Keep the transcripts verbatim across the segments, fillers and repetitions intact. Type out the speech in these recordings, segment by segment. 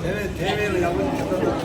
དེ་བས་དེ་བས་ལ་ཡག་པོ་ཡིན་ད།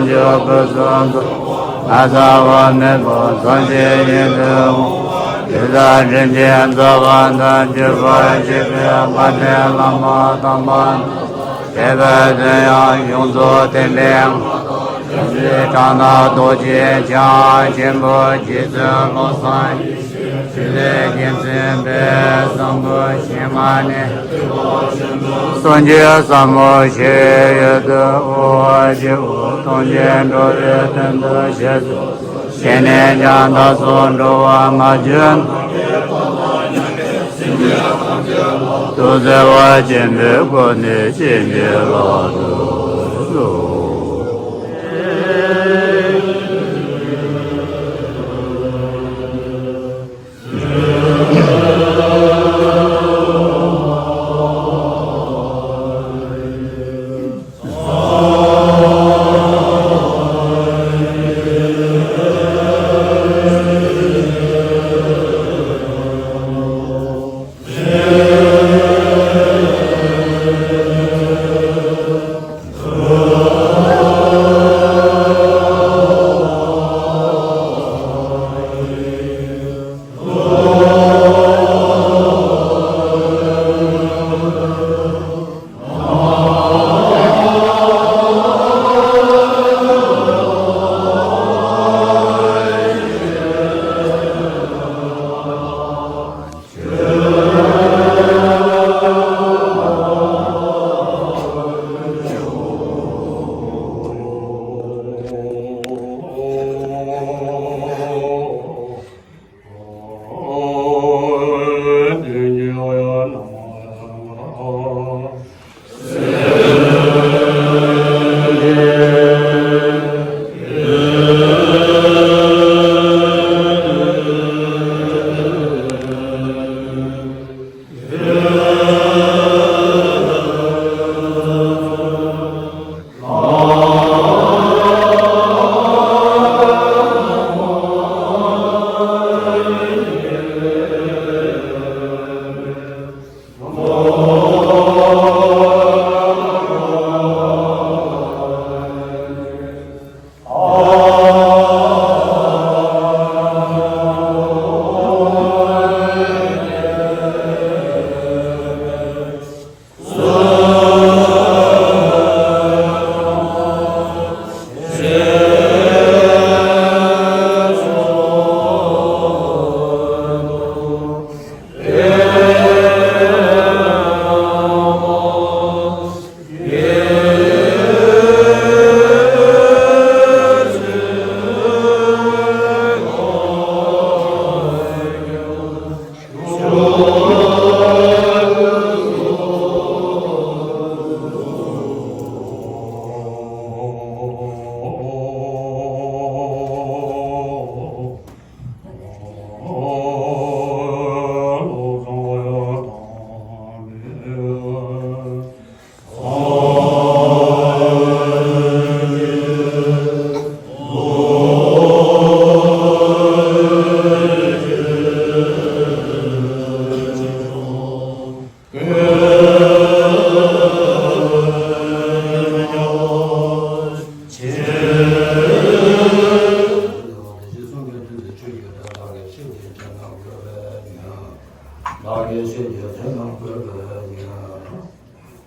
འཇུག་པུས་སུ་འདུག་ངལ་བསོ་བ་མེད་པར་ཐམས་ཅད་ཡིད་དུ་འོང་། དེ་དག་དྲིན་ཅན་རྩ་བ་དང་གྱུར་པར་བྱེད་པའི་དཔལ་ལྡན་བླ་མ་དམ་པ་རྣམས་དད་པའི་དོན་ཡང་ཡོངས་རྫོགས་བསྟན་པའི་ངང་། བྱང་ཆུབ་སེམས་དཔའི་རྩ་བ་ཆེན་པོ་རྗེ་བཙུན་བློ་བཟང་ཡེ་ཤེས་ཕྲིན་ལས་རྒྱལ་མཚན་དཔལ་བཟང་པོ་ཞལ་སྔ་ནས། སངས་རྒྱས་ཟབ་མོ་ཞི་བའི་ཡུལ་དུ་དབུ་བར་བརྗིད་འོ། སྟོང་ཆེན་འགྲོ་བའི་དོན་དུ་ཞལ་གཟིགས་སོ། ཞལ་ནས་ཀྱང་བདག་སོགས་འགྲོ་བ་མ་གྱུར་ནམ་མཁའི་མཐའ་དང་མཉམ་པའི་སེམས་ཅན་ཐམས་ཅད་ལ་ཐུགས་བརྩེ་བ་ཆེན་པོའི་སྒོ་ནས་བྱིན་གྱིས་བརླབ་ཏུ་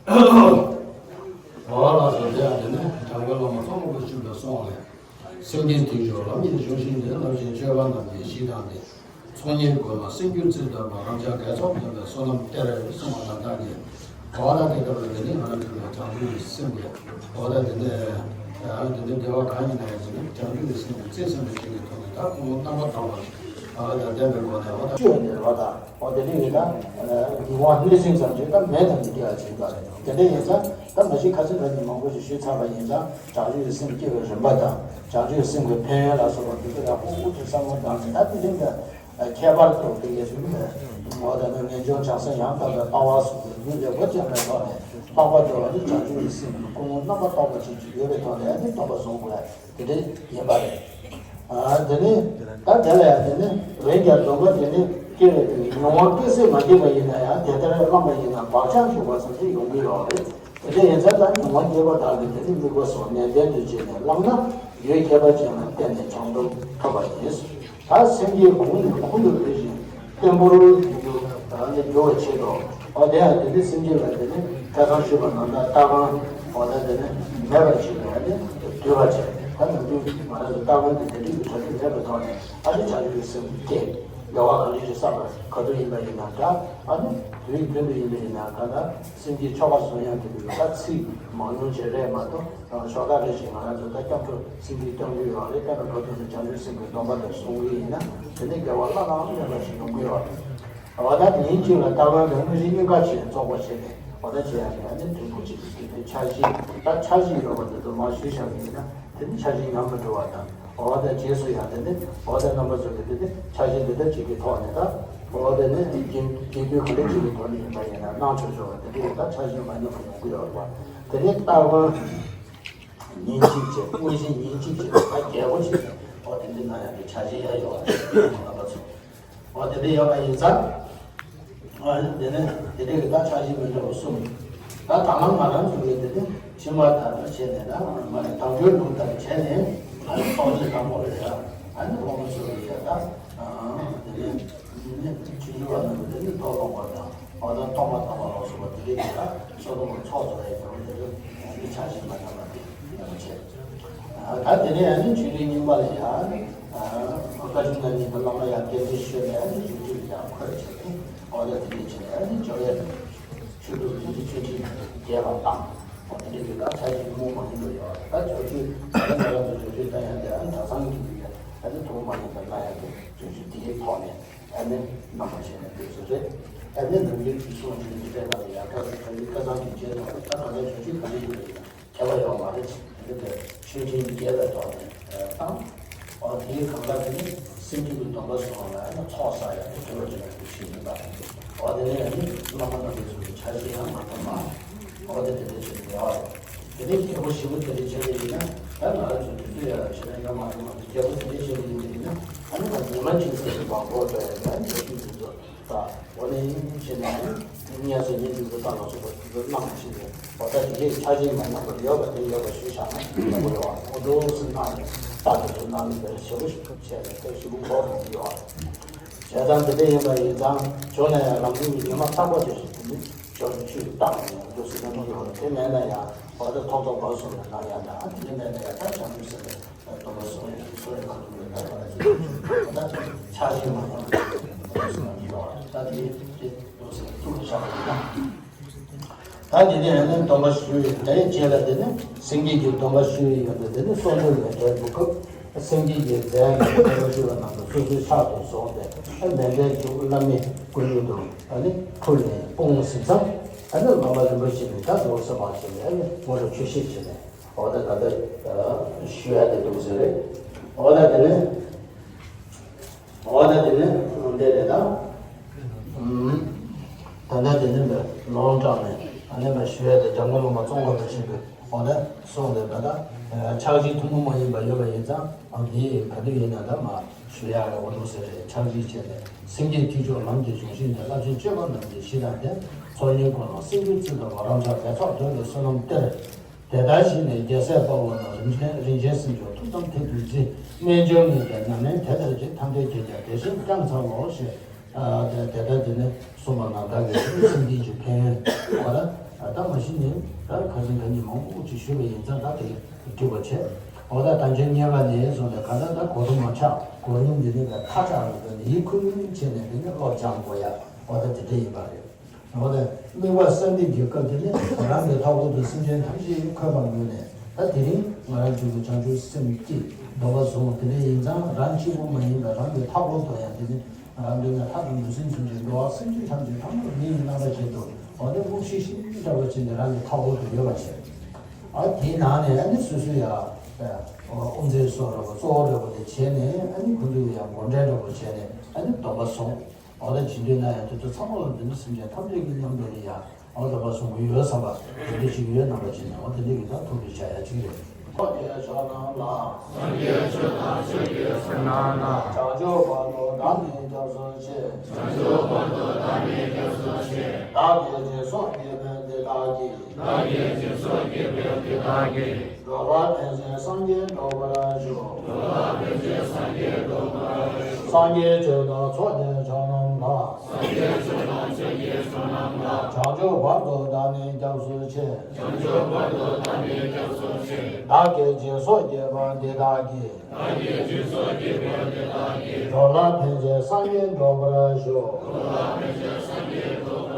གསོལ། འོ་ལགས་སོ། དེ་ཡང་དེ་ནས་དྲང་གནས་བླ་མ་གཙང་མ་གི་ཆུ་ལ་སོང་ནས། སེམས་ཅན་མཐུན་ཕྱོགས་ལམ་ཡིན་གཞུང་ཤིང་འདི། རླབས་ཆེན་སྤྱོད་པ་རྣམས་ཀྱི་གཞི་དང་ནི། ཚོགས་གཉིས་བགོས་མ་སེམས་རྒྱུད་རྩིས་ལྡན་པ། རབ་འབྱམས་དགེ་ཚོགས་ལྡན་པའི་བསོད་ནམས་སྟེར་གསུངས་པ་ལ་བརྟེན་ནས། འོ་ད་དེ་སྐབས་ལ་དེ་ནས་ང་རང་ཚོ་ལ་བྱང་ཆུབ་ཀྱི་སེམས་ཀྱི། འོ་ད་དེ་ནས་ཨ་དེ་ནས་དགེ་བ་གང་ཡིན་ན་ཡང་དེ་ནས་བྱང་ཆུབ་ཀྱི་སེམས་ཀྱི་རྩིས་ཟིན་པ་ཞིག་གི་ཐོག་ནས། ད་སྐུ་ངོ་རྣམ་པར་དག་པ་ཨ་དང་ལྡན་པའི་སྒོ་ནས། འོ་ད་སྤྱོད་ནས་རོ་ད། འོ་དེ་འདྲ་ཡིན་ན་ཨ་ཉིན་དབང་ལྷུན་གྲུབ་སེམས་ཙམ་ཞིག་ད་མེད་དམ་མི་སྐྱེ་བ་ཅིག་ཡིན་པ་རེད། དེ་འདྲ་ཡིན་ཙང་ད་མ་གཞི་ཁ་སང་ལ་ཉིན་མང་པོ་ཞིག་ཞུས་ཚར་བ་ཡིན་ཙང་། བྱང་ཆུབ་ཀྱི་སེམས་སྐྱེ་བའི་རིམ་པ་དང་། བྱང་ཆུབ་ཀྱི་སེམས་ཀྱི་ཕན་ཡོན་ལ་སོགས་པ་འདི་ཚོ་ཡང་ཁོང་དབུ་ཁྲིད་བསམ་བློ་བཏང་ནས། ད་དེ་རིང་ད་ཁྱད་པར་དུ་དེ་གའི་ཚུལ་དུ། འོ་ད་ནི་རྣལ་འབྱོར་བྱང་སེམས་ཡང་དག་པའི་ལྟ་བ་གསུངས་པའི་ལུང་ལས་འགོ་བརྩམས་པའི་ཐོག་ནས། འཕགས་པ་འདུལ་བ་ནི་བྱང་ཆུབ་ཀྱི་སེམས་ཀྱི་སྐུ་ངོ་རྣམ་པར་དག་པ་ཅིག་ཅིག་ཡོད་པའི་ཐོག་ནས་ནི་སྟོན་པ་བཟུང་དགོས། དེ་འདྲ་ཡིན་པ་རེད། ཨ་དེ་ནི་ད་དེ་ལ་ཡང་དེ་ནི་འོན་ཀྱང་སྡོམ་པ་དེ་ནི་སྐྱེ་བའི་དུས་མྱོང་བ་སྐྱེ་སྲིད་མ་སྐྱེས་པ་ཡིན་ན་ཡང་། དེ་ལྟར་བླངས་པ་ཡིན་ན་བག་ཆགས་ཞུགས་པ་ཙམ་ཞིག་ཡོང་གི་ཡོད་རེད། དེ་ དེ་ཡིན་ཙང་ད་ཉོན་མོངས་སྐྱེས་པ་དག་གིས་དེ་ནི་དམིགས་པ་སོགས་ནན་ཏན་དུ་བྱས་ནས་བླངས་ན། ཡུལ་ཁྱད་པར་ཅན་ལ་བརྟེན་ནས་བྱང་སྡོམ་ཐོབ་པ་ཡིན། ད་སེམས་བསྐྱེད་གོང་ནས་གོང་དུ་འཕེལ་ཞིང་བརྟན་པོར་འགྱུར་དུ་འགྱུར་བའི་ཆེད་དུ། འོ་དེ་ཡང་དེ་ནི་སེམས་བསྐྱེད་ལ་དེ་ནི་ཁ་སང་ཞུས་པ་ནང་ལྟར་ལྟ་གང་། འོ་ད་དེ་ནི་མེད་པར་བྱེད་པ་ཡང་ནི་སྡུད་པར་བྱེད། ད་ནམ་རྒྱུན་ང་རང་ཚོ་ལྟ་གང་དེ་དེ་འདྲའི་གྲ་སྒྲིག་མེད་པའི་ཐོག་ནས་ཨ་ནི་བྱང་ཆུབ་ཀྱི་སེམས་བསྐྱེད། དགེ་བ་གང་ལེགས་ཤིག་བསགས་པ་ག་དུས་ཡིན་པ་ཡིན་ན་འདྲ། ཨ་ནི་དུས་རྒྱུན་དུ་ཡིན་པ་ཡིན་ན་གང་ལྟར་སེམས་བསྐྱེད་ཆོ་ག་བཟུང་ཡང་དེ་འདྲའི་ད་ཚིག་མང་ཉུང་བྱེད་རེད་མ་གཏོགས། ཞོགས་ཀ་རེ་ཞིག་ང་རང་ཚོ་ད་སྐྱབས་འགྲོ་སེམས་བསྐྱེད་སྐྱབས་འགྲོ་ཡོད་རེད། སྐྱབས་འགྲོ་ག་དུས་ནས་བྱང་ཆུབ་སེམས་ཀྱི་སྡོམ་པ་དེ་བཟུང་གི་ཡིན་ན་དེ་ནས་དགེ་བ་བླ་ན་མེད་པ་ཞིག་ཡོང་གི་ཡོད་རེད། འོ་ད་ཉིན་གཅིག་ལ་ལྟ་བ་དང་དངོས་གཞི་གཉིས་ཀ་བྱས་རྫོགས་པ་བྱས་ནས་འོ་ད་བྱེད་ཡ་དེ་ཨ་ནི་དུས་འཁོར་གཅིག་གི་དེ་འཕྱར་གཞི་ད་འཆར་གཞི་ཡོད་པ་དེ་ཚོ་མར་ཞུས་བཞག་གི་ཡིན་ན་དེ་ནི་འཆར་གཞི་ཉམས་སུ་འགྲོ་བ་དང་། འོ་དེ་རྗེས་སུ་ཡང་དེ་ནི་འོ་དེ་རྣམ་པ་ཚོ་གི་དེ་ནི་འཆར་གཞི་འདི་ལྟར་གཅིག་གི་ཐོག་ནས་ད་འོ་དེ་ནི་རྒྱུན་རྒྱུན་མཐུད་ག་ལེ་གཅིག་གི་ཐོག་ནས་ཡིན་པ་ཡིན་ན་གནང་ཆོག་ཆོག་པ་དེ་འདྲ་ཡིན་ད་འཆར་གཞི་མ་ཉམས་པ་ཡོང་གི་ཡོད་རེད་བ། དེ་ནི་ལྟ་བ་ཉིན་གཅིག་བྱས་དངོས་གཞི་ཉིན་གཅིག་བྱས་ད་རྒྱལ་པོ་བྱས་ནས་འོ་དེ་འདི་ན་ཡང་དེ་འཆར་གཞི་ཡང་ཡོད་རེད་རྣམ་པ་ཚོ། འོ་དེ་འདྲ་ཡོད་པ་ཡིན་ཙང་། ཨ་ནི་དེ་ནས་དེ་འདྲའི་གི་ད་འཆར་གཞི་མི་འདྲ་བ་གསུམ། ད་དང་བླངས་ང་རང་ཚོ་གི་དེ་ནི་ཕྱི་མ་ལྟར་བྱས་ནས་ད་མ་ནས་དམ་ཆོས་ལུགས་ལྟར་བྱས་ནས་ང་རང་ཚོགས་གཞི་དང་པོ་རེད་ཡ། ཨ་ནི་འོ་མ་ཚོ་གི་ཡ་ད་དེ་ནས་ཆོས་འབྱུང་བ་རྣམས་ཀྱི་དེ་ནི་མཐོ་སློང་བ་དང་འོ་ད་ཐོག་མ་དང་བ་ལོགས་སུ་བ་དེ་འདྲའི་གི་ད་སོ་སོ་མ་ཚོགས་ཚོགས་ཡ་གི་འོ་དེ་ཚོ་ཡ་ནི་འཆར་གཞི་མ་ཉམས་པ་དེ་ཡ་བྱས། ད་དེ་ནས་ཡང་ནི་ཆོས་འབྲེལ་རྙིང་པ་ལ་ཡང་ནི་བཀའ་དྲིན་ན་ཉིད་དུ་བླ་མ་ཡང་བསྟན་འཛིན་ཤོད་ལ་ཡང་ནི་ཡུལ་དུས་ལ་ཡང་འཁོད་བྱས་ཏེ་འོ་ད་དེ་འདྲས་བྱས་ནས་ཡང་ནི་ཇོ་ཡ་ཆོས་དྲུག་རིན་ཆེན་ཆོས་ཁྲི་རྒྱས་པར་བཏང་། འོ་དེ་འདྲས་ཀྱི་ད་ཆ་ཞིག་སྨོས་མ་ཡིན་པ་ཡོད་ད་ཇོ་ཆོས་ད་ལྟ་ང་རང་ཚོ་ཇོ་ཆོས་ད་ཡང་དེ་ཡང་གྲྭ་ཚང་གི་ཡུལ་ཡང་ད་ནི་ཐུགས་མ་ཡིན་པ་ལ་ཡང་དེ་ཇོ་ཆོས་དེའི་ཐོག་ནས་ཡང་ནི་རྣམ་པ་བྱས་ནས་འདུག་ཟེར་རེད། ཡང་ནི་ནམ་རྒྱུན་དུ་གསུང་བྱས་ནས་དེ་ལ་ཡང་བཀའ་བཀའ་བཀའ་ཚང་གི་རྗེས་ཐོག་ད་གང་ལྟར་ཇོ་ཆོས་ག་རེ་ཡོད་རེད། ཁྱད་པར་ཡོད་མ་རེད། དེ་འདྲ་ཆོས་ཁྲིམས་རྒྱས་པའི་ཐོག་ནས་བཏང་། འོ་དེའི་གང་ག་དེ་ནི་སེམས་རྒྱུད་ཀྱི་སྡོམ་པ་སོང་ལ་ནི་ཚོགས་བསགས་ཡག་གི་དུས་བ་དེ་ལ་དུས་ཤིག་ཡིན་པ། འོ་དེ་ནས་ནི་བླ་མ་རྣམ་པའི་ཚུལ་དུ་འཆར་གཞི་ཡང་མ་ཐོབ་པ། འོ་དེ་དེ་འདྲ་ཞིག་ཡོད་རེད། དེ་ནི་རྒྱལ་པོ་ཞིག་པོ་དེ་འདྲ་བྱས་པ་ཡིན་ན་ད་ང་རང་ཚོ་དུས་ཚོད་ཡག་ལ་བྱས་ན་ཡོད་མ་རེད་མ་གཏོགས་རྒྱལ་པོ་དེ་འདྲ་བྱས་པ་ཡིན་པ་ཡིན་ན་ཨ་ནི་ང་ཉི་མ་གཅིག་ཙམ་གྱི་བང་པོ་འདྲ་ཡང་ཡང་འཆར་གཞི་དེ་ཚོ། ད་འོ་ནི་ཡིན་ཕྱིན་ནས་སྙན་སེང་སྙན་འཇུག་གི་རྩ་ལ་སོགས་པ་དེ་ཚོ་གནང་ཕྱིན་ནས་འོ་ད་དེ་འདྲའི་ཆ་ཤས་མ་ཉམས་པར་ཡོད་པ་དེ་ཡོད་པ་ཞུས་བཞག་ན་ཡག་པོ་ཡོད་པ་འོ་འདུག་སེ་གནང་ནས་རྟགས་དེ་ཚོ་གནང་ནས་དེར་ཞེ་པོ་ཞིག་བྱས་ནས་དེར་ཞེ་པོ་གོ་རུ་ཡོད་པ། བྱས་ཙང་དེ་འདྲ་ཡིན་པ་ཡིན་ཙང་བྱུང་ན་ཡང་རང་བྱུང་གི་ཉི་མ་རྟག་པ་དེ་ཞིག་དེ་ནི་ཇོ་བོ་ཆུ་བཏང་ནས་འདུག་སེ་གནང་གི་ཡོད་རེད། དེ་མེད་ན་ཡང་འོ་ད་ཐོག་ཐོག་བར་གསུམ་ལ་གནང་ཡག་དང་ཨ་དེ་འདྲ་མེད་ན་ཡང་ད་བྱང་ཆུབ་སེམས་དཔའི་སྡོམ་པ་སོང་ཡང་གསོ་ཡང་གང་དུ་ཡོད་ད་ག་ལ་ཅི་ད་ཆ་ཤས་མ་ཡང་སོང་ཡང་ཡོད་ད་དེ་དེ་འདུག་སེ་ཐུགས་ལ་བཞག་པ་ཡིན་ན། ད་དེ་ནས་ཡང་ནི་སྡོམ་པ་ཞུ་ཡི་དེའི་རྗེས་ལ་དེ་ནི་སེང་གེ་གི་སྡོམ་པ་ཞུ་ཡི་ཡོད་དེ་དེ་ནི་སོ་སོ་ལས་འབྲས་བུ་སྐབས་སེང་གེ་གི་རྫས་ལ་སྡོམ་པ་ཞུ་བ་རྣམས་ལ་སོ་སོའི་ཕྱག་ཏུ་བཟུང་སྟེ་མཎྜལ་བཅུག་བླ་མའི་སྐུ་མདུན་དུ་ཨ་ནི་ཕུལ་ནས་སྤུངས་ཟིན་ཙང་ཨ་ནི་བླ་མ་རིན་པོ་ཆེ་ནི་ད་འདུག་སེ་མ་བྱས་ནས་ཨ་ནི་ངོ་སྤྲོད་ཆོས་བཤད་བྱས་ནས། འོ་ད་ད་ལྟ་ཞུ་ཡ་དེ་འདུག་ཟེར་རེད། འོ་ད་དེ་ནས་འོ་ད་དེ་ནས་འདི་རེད་ད། ད་ལྟ་དེ་ནས་ལོང་དྲངས་ནས་ཨ་ནེ་མ་ཞུ་ཡ་དེ་འཇམ་མགོན་བླ་མ་ཙོང་ཁ་པ་ཆེན་པོས་འོ་ད་གསུངས་ཏེ་ད་ལྟ་ཕྱག་བཞེས་ཐུན་མོང་མ་ཡིན་པ་ཡོད་པ་ཡིན་ཙང་འདི་ག་དུས་ཡིན་ན་ད་མ་ཞུ་ཡ་རེད། འོ་འདུག་ཟེར་རེད། ཕྱག་བཞེས་བྱས་ནས་སེང་གེའི་ཁྱུ་མཆོག་ལམ་གྱི་འབྱུང་བཞི་ནས། རླབས་ཆེན་སྤྱོད་པ་རྣམས་ཀྱི་གཞི་དང་ལྡན། ཚོགས་གཉིས་ཀུན་ལ་སེང་གེའི་ཚུལ་དུ་འབར། རབ་འབྱམས་ལས་ཚོགས་བགྲོད་པའི་བསོད་ནམས་གཏེར། དེ་ལྟར་བཞེས་ནས་རྒྱལ་སྲས་དཔའ་བོ་རྣམས། རིན་ཆེན་རིན་ཆེན་སེམས་མཆོག་ཐུགས་དམ་མཐིལ་དུ་འཛིན། རྣལ་འབྱོར་ངེས་པའི་ནམ་ལངས་དེ་ལྟར་གྱིས། ཐམས་ཅད་མཁྱེན་ཀྱང་དེ་བཞིན་བསྐྱང་ཚུལ་ལོ། ཞེས་དེ་ལྟར་དེ་ནས་གསུངས་པ་ན་བདག་གིས་སེམས་ཅན་གྱི་ཕན་ཡོན་འོ་ད་ད་མ་གཞི་ནས་ད་ཁ་སང་ཁ་ཉིན་མང་པོ་ཅིག་ཞུས་པ་ཡིན་ཙང་ད་དེ་འགྲིག་པ་བྱས། འོ་ད་དམ་ཆོས་གཉེར་པ་ནས་བཟུང་ནས་ག་ད་ད་གོ་རིམ་མ་ཆག་གོ་རིམ་འདི་ནི་ད་ཁ་ཆག་རེད། ད་ནི་ཡིད་ཁུར་བྱས་ནས་འདི་ནི་བློ་སྦྱང་དགོས་ཡ་འོ་ད་དེ་འདྲ་ཡིན་པ་རེད། འོ་ན་དམིགས་པ་གསལ་འདེབས་ཀྱི་སྐབས་དེ་ནི་རང་གི་ལྷག་པར་དུ་སེམས་ཅན་ཐམས་ཅད་འཁོད་པར་མངོན་ནས་ད་དེ་རིང་ང་རང་ཚོའི་བྱང་ཆུབ་སེམས་ཀྱི་སྡོམ་པ་བཟུང་དེ་འདྲ་ཡིན་ཙང་རང་གཅིག་པུ་མ་ཡིན་པར་རང་གི་ལྷག་པར་དུ་ཡང་དེ་ནི་རང་འདོད་ན་ལྷ་དང་འདོད་སེམས་ཅན་གྱི་འགྲོ་བ་སེམས་ཅན་ཐམས་ཅད་ཐ་མར་མི་ཡི་རྣམ་པ་ཅན་དུ་འོ་ན་དབུགས་ཤིག་ཤིག་འདྲ་བ་ཅན་དེ་རང་གི་ལྷག་པར་དུ་ཡོད་པ་བྱས། ཨ་དེའི་ནང་ནས་ཨ་ནི་སོ་སོའི་ཡང་དབུ་མཛད་སོགས་འདྲ་བ་གཙོ་བོ་འདྲ་བ་དེ་བྱས་ནས་ཨ་ནི་ཁོ་ཚོའི་ཡང་མགོ་འདྲེན་འདྲ་བ་བྱས་ནས་ཨ་ནི་སྡོམ་པ་བཟུང་། འོ་ད་བྱེད་འདོད་ན་ཡང་དེ་ཚོ་ཚང་མ་ལ་འདི་ནི་སེམས་ཅན་ཐམས་ཅད་ཀྱི་མཉམ་དུ་ནི་ཡང་འོ་ད་བ་གསུང་གི་ཡོད་བསམ་པ་དེ་འདྲ་ཞིག་ཡོད་རྣམ་པ་ཅན་ནས་འོ་དེ་འདྲ་གི་ད་ཐུགས་ཀྱི་བྱ་ཡ་གཅིག་རེད། ཐོག་དེ་ཆོས་རྣམས་ལ། སངས་རྒྱས་ཆོས་དང་ཆོས་ཀྱི་སེམས་རྣམས་ལ། བྱང་ཆུབ་བར་དུ་བདག་ནི་སྐྱབས་སུ་མཆི། བྱང་ཆུབ་བར་དུ་བདག་ནི་སྐྱབས་སུ་མཆི། བདག་གིས་སྦྱིན་སོགས་བགྱིས་པའི་འདི། བདག་གིས། བདག་གིས་སྦྱིན་སོགས་བགྱིས་པའི་འདི་དག་གིས། འགྲོ་ལ་ཕན་ཕྱིར་སངས་རྒྱས་འགྲུབ་པར་ཤོག། འགྲོ་ལ་ཕན་ཕྱིར་སངས་རྒྱས་འགྲུབ་པར་ཤོག། སངས་རྒྱས་ཆོས་དང་ཚོགས་ཀྱི་མཆོག་རྣམས་ལ། སངས་རྒྱས་ཆོས་དང་ཚོགས་ཀྱི་མཆོག་རྣམས་ལ། བྱང་ཆུབ་བར་དུ་བདག་ནི་སྐྱབས་སུ་མཆི། བྱང་ཆུབ་བར་དུ་བདག་ནི་སྐྱབས་སུ་མཆི། བདག་གིས་སྦྱིན་སོགས་བགྱིས་པ་འདི་དག་གིས། བདག་གིས་སྦྱིན་སོགས་བགྱིས་པ་འདི་དག་གིས། འགྲོ་ལ་ཕན་ཕྱིར་སངས་རྒྱས་འགྲུབ་པར་ཤོག། འགྲོ་ལ་ཕན་ཕྱིར་སངས་རྒྱས་འགྲུབ་པར་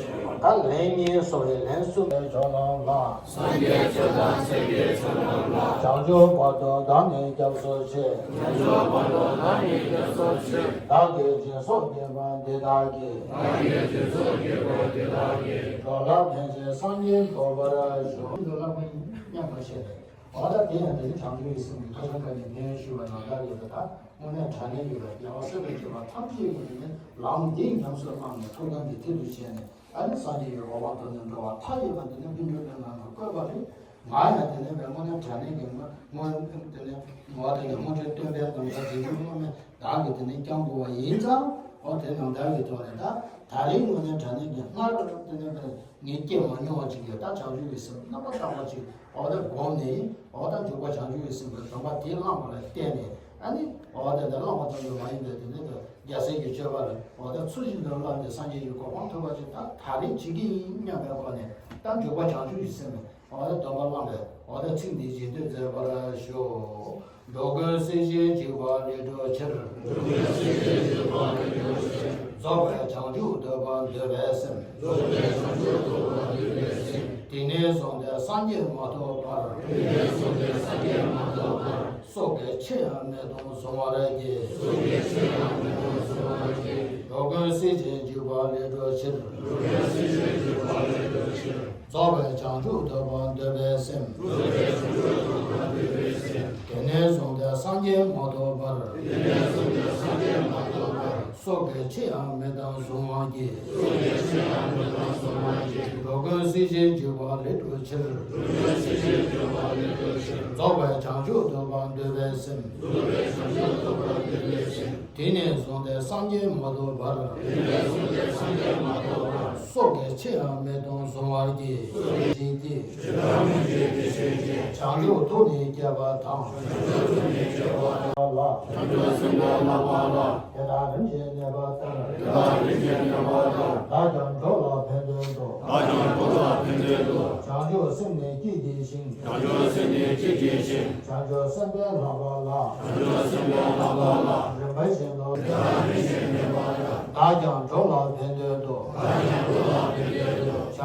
ཤོག། ད་ལན་གཉིས་གསུམ་རེ། ལན་གསུམ་པའི་མཆོག་རྣམས་ལ། སངས་རྒྱས་ཆོས་དང་ཚོགས་ཀྱི་མཆོག་རྣམས་ལ། བྱང་ཆུབ་བར་དུ་བདག་ནི་སྐྱབས་སུ་མཆི། བྱང་ཆུབ་བར་དུ་བདག་ནི་སྐྱབས་སུ་མཆི། བདག་གིས་སྦྱིན་སོགས་བགྱིས་པ་འདི་དག་གིས། བདག་གིས་སྦྱིན་སོགས་བགྱིས་པ་འདི་དག་གིས། འགྲོ་ལ་ཕན་ཕྱིར་སངས་རྒྱས་འགྲུབ་པར་ཤོག། འདི་ལ་མཉམ་པར་བཤད་པས། འོ་ད་དེ་ཡང་དེ་ནི་བྱང་ཆུབ་ཀྱི་སེམས་ཀྱི་མཐའ་གསུམ་ཀ་ནས་ཕན་ཡོན་ཞུ་བ་ནང་ལྟར་ཡོད་པ་དང་། དངོས་གནས་དྲང་གནས་ཡོད་པའི་རྒྱལ་བ་སྲས་དང་བཅས་པ་ཐམས་ཅད་ཀྱིས་དེ་ནི་ལམ་འདི་ཉམས་སུ་བླངས་ནས་ཐུགས་དམ་གྱི་མཐིལ་དུ་བྱས་ནས། ཨ་ནི་སངས་རྒྱས་ཀྱི་གོ་འཕང་དུ་ནི་འགྲོ་བ་མཐའ་ཡས་པ་འདི་ནི་སྨིན་གྲོལ་གྱི་ངང་ལ་བཀོད་པ་རེད། ང་ཡང་དེ་ནི་བའི་དངོས་གནས་དྲང་གནས་ཀྱི་སྔོན་དེ་ནི་ངོ་བོ་དེ་ནི་སྔོན་འགྲོའི་སྟོན་པའི་ནང་ལ་དེ་ནི་དངོས་གནས་བདག་གིས་དེ་ནི་བསྐྱང་དགོས་པ་ཡིན་ཙང་། འོ་དེ་ནང་ལྟར་གྱི་ཐོག་ནས་ད་ད་རེས་དངོས་གནས་དྲང་གནས་ཀྱི་སྔར་དེ་ནི་བའི་ངས་སྐྱེས་མ་མྱོང་བ་ཅིག་ཡོད། ད་བྱང་ཆུབ་ཀྱི་སེམས་རྣམ་པར་དག་པ་ཅིག་འོ་ད་བསྒོམས་ནས། འོ་ད་འཇུག་པ་བྱང་ཆུབ་ཀྱི་སེམས་ཀྱི་སྡོམ་པ་དེ་བླངས་པ་ལ་བརྟེན་ནས། ཨ་ནི་འོ་ད་ད་བླངས་པ་ཙམ་གྱིས་མ་ཡིན་པའི་དེ་ནི་ད་རྒྱལ་སྲས་ཀྱི་སྤྱོད་པ་ལ་འོ་ད་ཚུལ་བཞིན་དུ་བསླབས་ནས་སངས་རྒྱས་ཀྱི་གོ་འཕང་ཐོབ་པ་ཅིག་ད་ད་རེས་བྱེད་ཀྱི་ཡིན་སྙམ་པའི་སྒོ་ནས། ད་འཇུག་པ་བྱང་ཆུབ་ཀྱི་སེམས་འོ་ད་སྡོམ་པ་བླངས་པས། འོ་ད་ཚིག་འདི་རྗེས་ཟློས་མཛད་པར་ཞུ། འགྲོ་ཀུན་སྲིད་ཞིའི་འཇིགས་པ་ལས་སྒྲོལ་ཕྱིར། འགྲོ་ཀུན་སྲིད་ཞིའི་འཇིགས་པ་ལས་སྒྲོལ་ཕྱིར། རྫོགས་པའི་བྱང་ཆུབ་ཐོབ་པར་འདོད་པའི་སེམས། རྫོགས་པའི་བྱང་ཆུབ་ཐོབ་པར་འདོད་པའི་སེམས། དེང་ནས་བཟུང་སྟེ་སངས་རྒྱས་མ་ཐོབ་བར། དེང་ནས་བཟུང་སྟེ་སངས་རྒྱས་མ་ཐོབ་བར། སྲོག་གི་ཕྱིར་ཡང་མི་གཏོང་གཟུང་བར་བགྱི། སྲོག་གི་ཕྱིར་ཡང་མི་གཏོང་གཟུང་བར་བགྱི། འགྲོ་ཀུན་སྲིད་ཞིའི་འཇིགས་པ་ལས་སྒྲོལ་ཕྱིར། འགྲོ་ཀུན་སྲིད་ཞིའི་འཇིགས་པ་ལས་སྒྲོལ་ཕྱིར། རྫོགས་པའི་བྱང་ཆུབ་ཐོབ་པར་འདོད་པའི་སེམས། རྫོགས་པའི་བྱང་ཆུབ་ཐོབ་པར་འདོད་པའི་སེམས། དེང་ནས་བཟུང་སྟེ་སངས་རྒྱས་མ་ཐོབ་བར། དེང་ནས་བཟུང་སྟེ་སངས་རྒྱས་མ་ཐོབ་བར། སྲོག་གི་ཕྱིར་ཡང་མི་གཏང་གཟུང་བར་བགྱི། སྲོག་གི་ཕྱིར་ཡང་མི་གཏང་གཟུང་བར་བགྱི། འགྲོ་ཀུན་སྲིད་ཞིའི་འཇིགས་པ་ལས་སྒྲོལ་ཕྱིར། འགྲོ་ཀུན་སྲིད་ཞིའི་འཇིགས་པ་ལས་སྒྲོལ་ཕྱིར། རྫོགས་པའི་བྱང་ཆུབ་ཐོབ་པར་འདོད་པའི་སེམས། རྫོགས་པའི་བྱང་ཆུབ་ཐོབ་པར་འདོད་པའི་སེམས། དེང་ནས་བཟུང་སྟེ་སངས་རྒྱས་མ་ཐོབ་བར། དེང་ནས་བཟུང་སྟེ་སངས་རྒྱས་མ་ཐོབ་བར། སྲོག་གི་ཕྱིར་ཡང་མི་གཏང་གཟུང་བར་བགྱི། སྲོག་གི་ཕྱིར་གྱིས། ཇི་ལྟར་སྨིན་བྱེད་དེ་བཞིན་གྱིས། བྱང་ཆུབ་ཐོབ་ནས་སྐྱེ་བ་དང་། བྱང་ཆུབ་ཐོབ་ནས་སྐྱེ་བ་དང་། ལ། བྱང་ཆུབ་སེམས་དཔའི་བསླབ་པ་ལ། དེ་དག་རིམ་བཞིན་གནས་པ་ལྟར། དེ་དག་རིམ་བཞིན་གནས་པ་ལྟར། བདག་ཀྱང་འགྲོ་ལ་ཕན་འདོད་དོ། བདག་ཀྱང་འགྲོ་ལ་ཕན་འདོད་དོ། བྱང་ཆུབ་སེམས་ནི་བསྐྱེད་བགྱི་ཞིང་། བྱང་ཆུབ་སེམས་ནི་བསྐྱེད་བགྱི་ཞིང་། བྱང་ཆུབ་སེམས་དཔའི་བསླབ་པ་ལ། བྱང་ཆུབ་སེམས་དཔའི་བསླབ་པ་ལ། རིམ་པ་བཞིན་དུ། དེ་དག་རིམ་བཞིན་གནས་པ་ལྟར། བདག་ཀྱང་འགྲོ་ལ་ཕན་འདོད་དོ། བདག་ཀྱང་འགྲོ་ལ་ཕན་འདོད་དོ།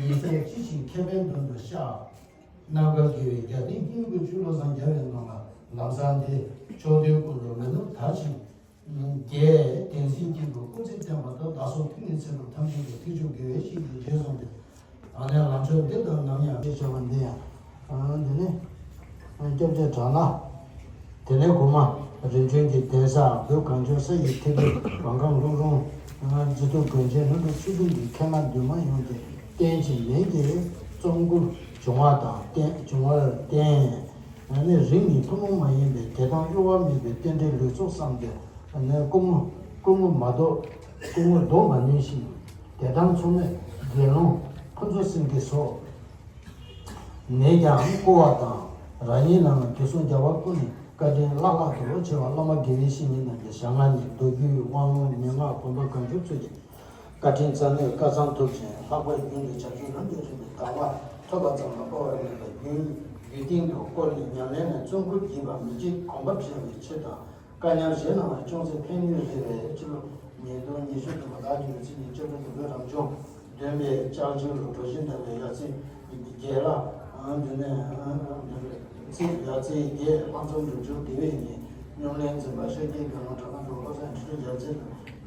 ཉིན་མཚན་ཅི་ཞིག་ཁེ་ཕན་དོན་དུ་ཤར། ནམ་མཁའ་དགེ་བའི་རྒྱལ་མཚན་སྙིང་པོའི་ཆུ་བློ་བཟང་རྒྱལ་བའི་ནང་ལ་ལམ་བཟང་དེ་ཕྱོགས་དུས་ཀུན་ཏུ་མི་ནུབ་དར་ཞིང་རྒྱས། བསྟན་འཛིན་སྐྱེས་བུ་སྐུ་ཚེ་བརྟན་པ་དང་བདག་སོགས་ཕན་བདེའི་ཚེ་རབས་ཐམས་ཅད་དུ་ཐེག་མཆོག་དགེ་བའི་བཤེས་ཀྱི་རྗེས་བཟུང་སྟེ། ཨ་ནི་ལམ་མཆོག་འདི་དང་ནམ་ཡང་ཞེས་བྱ་བ་འདི་ཡང་། ཨ་འདི་ནི་སྐྱབས་རྗེ་གྲགས་ལ། དེ་ནས་གོང་མ་རིམ་བྱོན་གྱི་གདན་ས་བོད་གངས་ལྗོངས་ས་ཡི་ཐིག་ལེ་བང་སྒང་ལྷུང་རུང་། རྗེ་ཐུབ་དགོན་ཆེན་ལྷུན་གྲུབ་ཆོས་གླིང་གི་ཁེ་ལ་འདུས་མ་ཡོངས་ཀྱི་རྟེན་གྱི་མིང་གི་ཙོང་ཁུ་འབྱུང་བ་དང་བརྟེན་འབྱུང་བར་བརྟེན། ཨ་ནི་རིང་ནས་ཐུན་མོང་མ་ཡིན་པའི་དད་དང་གཡོ་བ་མེད་པའི་རྟེན་འབྲེལ་ལེགས་ཚོགས་བསགས་ཏེ། ཨ་ནི་སྐུ་ངོ་སྐུ་ངོ་མ་ལྡོག་སྐུ་ངོ་ལྡོག་མ་ནུས་ཤིང་། དད་དམ་མཚུངས་མེད་དགེ་སློང་ཕུན་ཚོགས་སེང་གེ་སོགས་ནས་ཀྱང་བསྐོར་བ་དང་། རང་ཉིད་ནང་དགེ་སློང་རྒྱལ་བ་ཀུན་ནས་བཀའ་དྲིན་བླ་ལྷག་ཏུ་ཆེ་བ་བླ་མ་དགེ་བའི་བཤེས་གཉེན་རྣམས་ཀྱི་ཞལ་སྔ་ནས་མདོ་རྒྱུད་དབང་ལུང་མན་ངག་དགོན་པ་གངས་ལྗོངས་ཚུལ་གྱི་བཀའ་དྲིན་རྩ་གནད་བཀའ་ཚང་ཐུབ་ཅིང་ལྷག་པར་རྒྱུན་དུ་བྱ་སྤྱོད་ལམ་དུ་རིམ་པའི་དག་པ་ཐོབ་པ་ཙམ་ལ་དཔའ་བར་མེད་པར་རྒྱུན་རྒྱུད་སྟེང་དུ་བསྐོར་ནས་ཉམས་ལེན་ལ་བརྩོན་ཁུར་བགྱིས་པ་མི་བརྗེད་གོམ་པ་འཕྱར་བའི་ཆེད་དང་། བཀའ་ཉམས་བཞེས་གནང་བ་ཅུང་ཟད་ཕན་ནུས་རེ་བའི་ཕྱིར་ལོ། ཉིས་སྟོང་ཉི་ཤུ་བདུན་པ་ཟླ་བདུན་པའི་ཚེས་ཉི་ཤུ་རྩ་དྲུག་ཏུ་བོད་རང་བྱུང་བདུན་པའི་ལྕགས་ཀྱུ་ལུ་གྲོ་བཞིན་ལྡན་པའི་ཡ་རྩེ་བརྒྱད་ལ། འདི་ནས་ཚེས་ཡ་རྩེ་བརྒྱད་དབང་ཚོགས་འགྲིམ་འགྲུལ་དགེ་བའི་ཉིན་སྨྱུང་གནས་འཛིན་པ་ཤཱཀྱའི་དགེ་སློང་གྲགས་པ་འབྲུག་ལྷ་སངས་ཁྲི་ལོ་ཡ་རྩེ་དུ་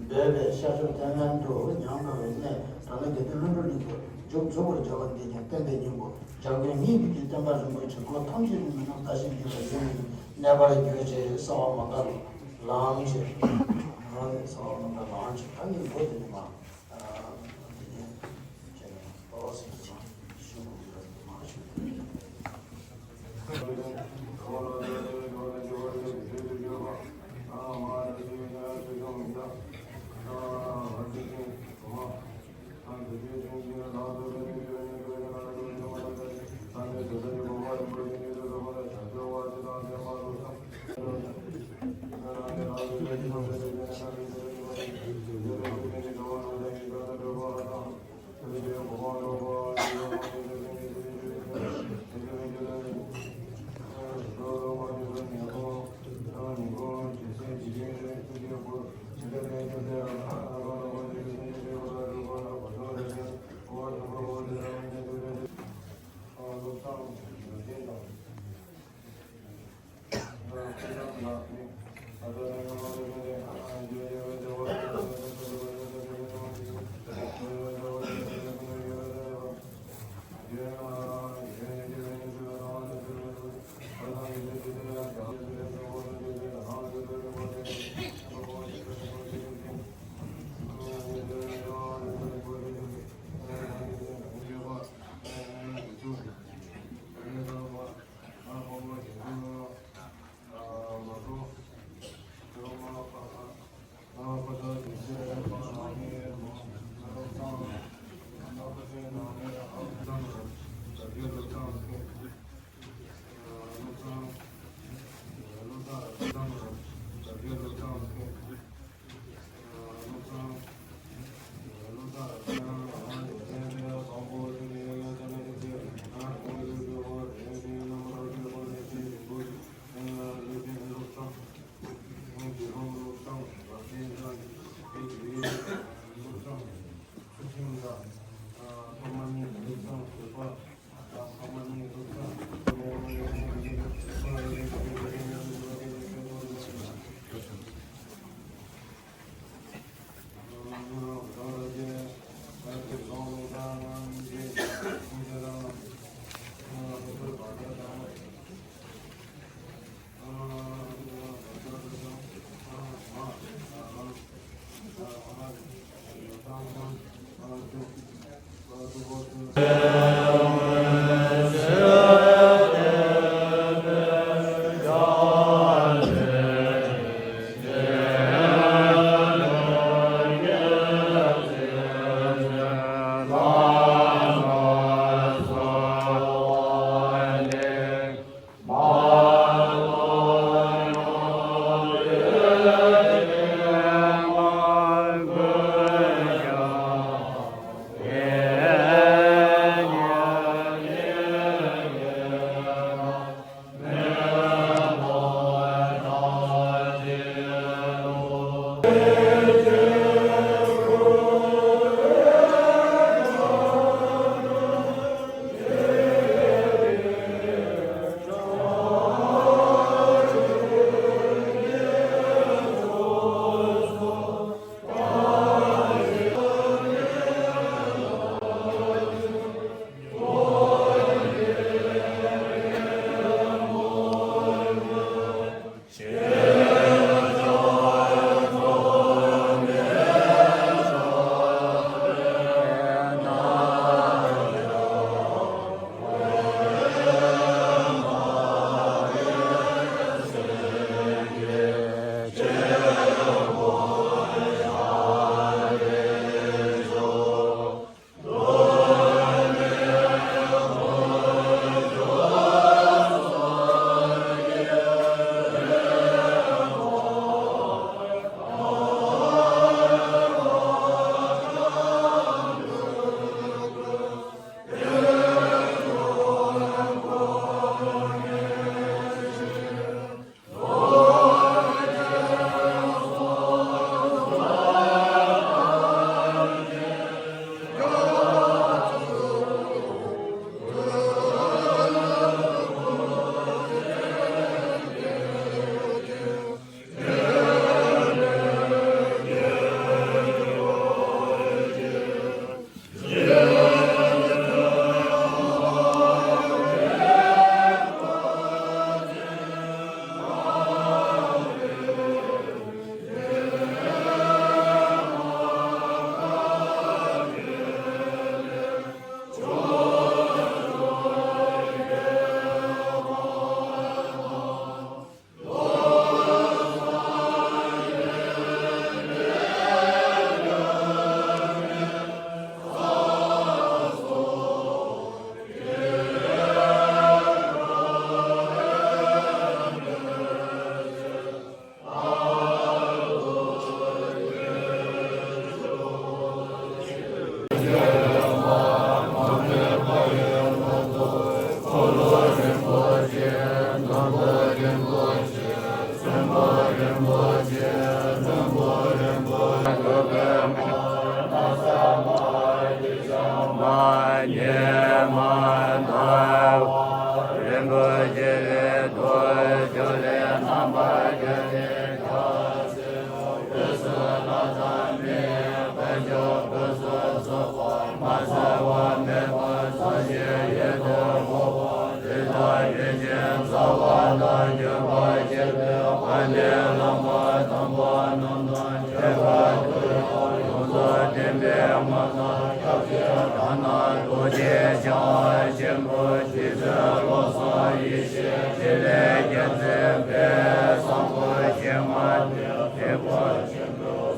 འབོད་པའི་ཤར་ཕྱོགས་ཐའི་ལན་དུ་ཉམས་དགའ་བའི་གནས་གྲགས་ལྡན་དགེ་ལྡན་ལྷུན་གྲུབ་གླིང་དུ་མཇུག་མཇུག་པར་མཇལ་བ་འདི་ཀྱང་བསྟན་པའི་སྙིང་པོ་འཇམ་མགོན་སྙིང་པོ་གྱི་བསྟན་པ་རིན་པོ་ཆེ་སྒོ་ཐམས་ཅད་ནས་མི་ནུབ་དར་ཞིང་རྒྱས་པར་གཟིགས་ནས་གནས་པར་གྱུར་ཅིག་གསོལ་བ་མ་འགགས་ལམ་ཆེ། ཨ་ནི་གསོལ་བ་མ་འགགས་ལམ་ཆེ། ད་ནི་མགོ་དེ་ནས་མ།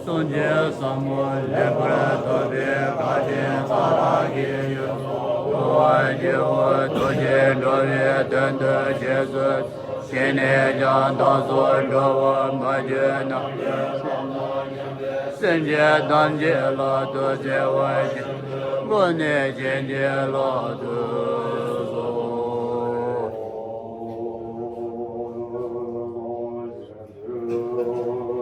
སངས་རྒྱས་ཟབ་མོ་ལེགས་པར་ཐོབ་པའི་བཀའ་དྲིན་བདག་རང་གི་ཡུལ་དུ་འགྲོ་བ་སྐྱེ་བོ་ཐུགས་རྗེས་འགྲོ་བའི་དོན་དུ་རྗེས་སུ་བྱས་ནས་ཀྱང་བདག་སོགས་འགྲོ་བ་མ་གྱུར་ནམ་མཁའི་མཐའ་དང་མཉམ་པའི་སེམས་ཅན་ཐམས་ཅད་ལ་ཐུགས་བརྩེ་བ་ཆེན་པོའི་སྒོ་ནས་བྱིན་གྱིས་བརླབ་ཏུ་གསོལ།